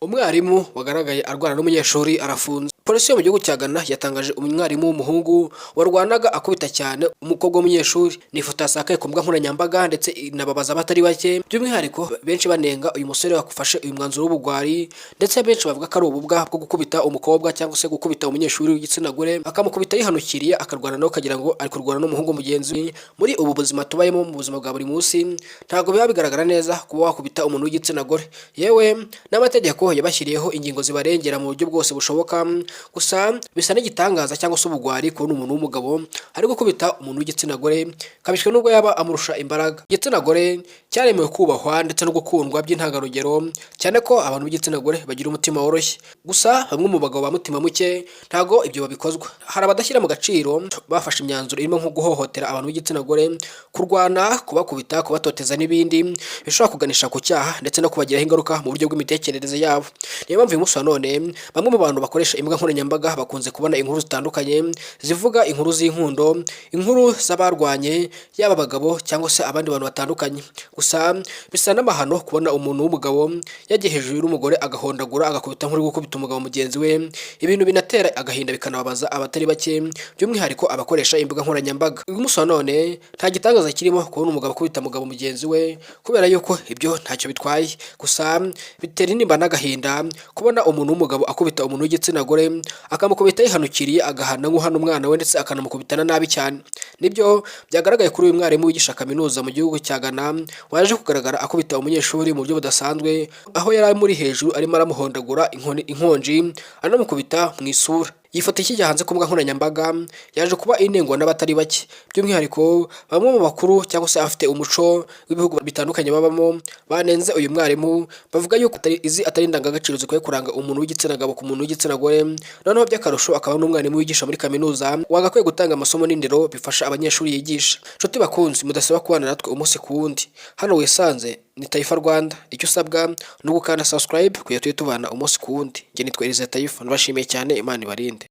Umwarimu wagaragaye arwana n'umunyeshuri arafunze. Polisi yo mu gihugu cya Ghana yatangaje umwarimu w'umuhungu warwanaga akubita cyane umukobwa w'umunyeshuri. Ni ifoto yasakaye ku mbuga nkoranyambaga ndetse inababaza abatari bake, by'umwihariko benshi banenga uyu musore wafashe uyu mwanzuro w'ubugwari, ndetse benshi bavuga ko ari ububwa bwo gukubita umukobwa cyangwa se gukubita umunyeshuri w'igitsina gore, akamukubita yihanukiriye, akarwana nawe ukagira ngo ari kurwana n'umuhungu mugenzi we. Muri ubu buzima tubayemo, mu buzima bwa buri munsi, ntabwo biba bigaragara neza kuba wakubita umuntu w'igitsina gore. Yewe n'amategeko yabashyiriyeho ingingo zibarengera mu buryo bwose bushoboka. Gusa bisa n'igitangaza cyangwa se ubugwari kubona umuntu w'umugabo ari gukubita umuntu w'igitsina gore, kabishywe n'ubwo yaba amurusha imbaraga. Igitsina gore cyaremewe kubahwa ndetse no gukundwa by'intangarugero, cyane ko abantu b'igitsina gore bagira umutima woroshye. Gusa bamwe mu bagabo ba mutima muke ntabwo ibyo babikozwa. Hari abadashyira mu gaciro, bafashe imyanzuro irimo nko guhohotera abantu b'igitsina gore, kurwana, kubakubita, kubatoteza n'ibindi bishobora kuganisha ku cyaha ndetse no kubagiraho ingaruka mu buryo bw'imitekerereze yabo. Niyo mpamvu uyu munsi wa none bamwe mu bantu bakoresha imbuga nkoranyambaga bakunze kubona inkuru zitandukanye zivuga inkuru z'inkundo, inkuru z'abarwanye, yaba abagabo cyangwa se abandi bantu batandukanye. Gusa bisa n'amahano kubona umuntu w'umugabo yagiye hejuru y'umugore, agahondagura, agakubita nk'uri gukubita umugabo mugenzi we, ibintu binatera agahinda bikanababaza abatari bake, by'umwihariko abakoresha imbuga nkoranyambaga. Uyu munsi wa none nta gitangaza kirimo kubona umugabo akubita umugabo mugenzi we, kubera yuko ibyo ntacyo bitwaye. Gusa bitera intimba n'agahinda kubona umuntu w'umugabo akubita umuntu w'igitsina gore, akamukubita yihanukiriye, agahana nk'uhana umwana we, ndetse akanamukubitana nabi cyane. Nibyo byagaragaye kuri uyu mwarimu wigisha kaminuza mu gihugu cya Ghana, waje kugaragara akubita umunyeshuri mu buryo budasanzwe, aho yari amuri hejuru arimo aramuhondagura inkoni inkonji, anamukubita mu isura. Iyi foto ikijya hanze ku mbuga nkoranyambaga yaje kuba inengwa n'abatari bake, by'umwihariko bamwe mu bakuru cyangwa se abafite umuco w'ibihugu bitandukanye babamo banenze uyu mwarimu, bavuga yuko izi atari indangagaciro zikwiye kuranga umuntu w'igitsina gabo ku muntu w'igitsina gore, noneho by'akarusho akaba n'umwarimu wigisha muri kaminuza wagakwiye gutanga amasomo n'indero bifasha abanyeshuri yigisha. Nshuti bakunzi mudasaba kubana natwe umunsi ku wundi, hano wisanze ni Taifa Rwanda. Icyo usabwa ni ugukanda subscribe kugira tujye tubana umunsi ku wundi. Njye nitwa Eliza Taifa, ndabashimiye cyane, Imana ibarinde.